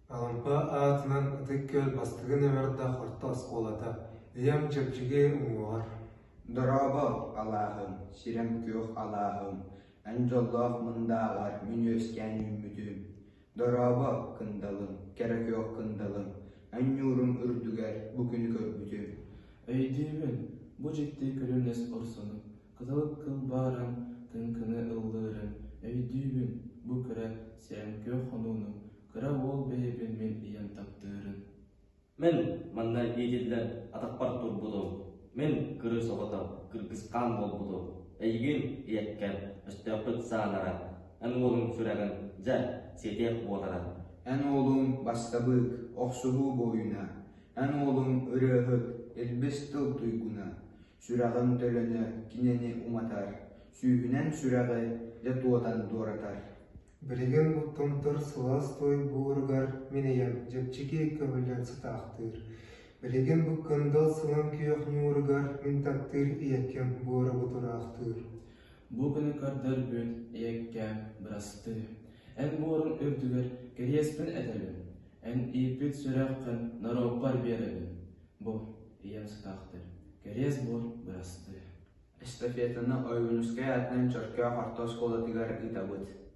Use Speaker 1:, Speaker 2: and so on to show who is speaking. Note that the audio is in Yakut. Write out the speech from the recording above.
Speaker 1: Алампа аатынан Ытык Күөл бастакы номердаах орто оскуолата, ийэм чэпчэки уҥуоҕар
Speaker 2: Дорообо, алааһым, сирэм күөх алааһым, эн дьоллоох мындааҕар мин үөскээн үүммүтүм. Дорообо, кындалым, кэрэ күөх кындалым, эн ньуурум үрдүгэр бу күнү көрбүтүм.
Speaker 3: Өйдүүбүн, бу дьикти күлүмнэс урсуну, кытыл кылбааран кыҥкыны ыллыырын, өйдүүбүн, бу кыра сирэм күөх хонууну, кыра уол бэйэбин мин ийэм таптыырын.
Speaker 4: Мин манна иитиллэн атахпар турбутум, мин кырыыс оҕото кыргысхаан буолбутум, эйигин, ийэккэм, өстөөхпүт саанара, эн уолуҥ сүрэҕин, дьэ, сиэтиэх буолара.
Speaker 2: Эн уолуҥ бассабыык, охсуһуу буойуна, эн уолуҥ ырыаһыт, илбис тыл туйгуна, сүрэҕин төлөнө кинини уматар, сүүһүнэн сүрэҕи дьэ туотан туоратар.
Speaker 1: Билигин бу томтор сылаас туой буоругар мин ийэм чэпчэки көмүллэн сытаахтыыр. Билигин бу кындал сылаҥ күөх ньууругар мин таптыыр ийэккэм буора бутураахтыыр.
Speaker 3: Бу күнү көрдөрбүт ийэккэм бырастыы, эн буоруҥ үрдүгэр кэриэспин этэбин, эн ииппит сүрэххин норуоппар биэрэбин. Бу ийэм сытаахтыыр, кэриэс буор бырастыы.
Speaker 2: Эстафетаны Ойуунускай аатынан Чөркөөх орто оскуолатыгар ыытабыт.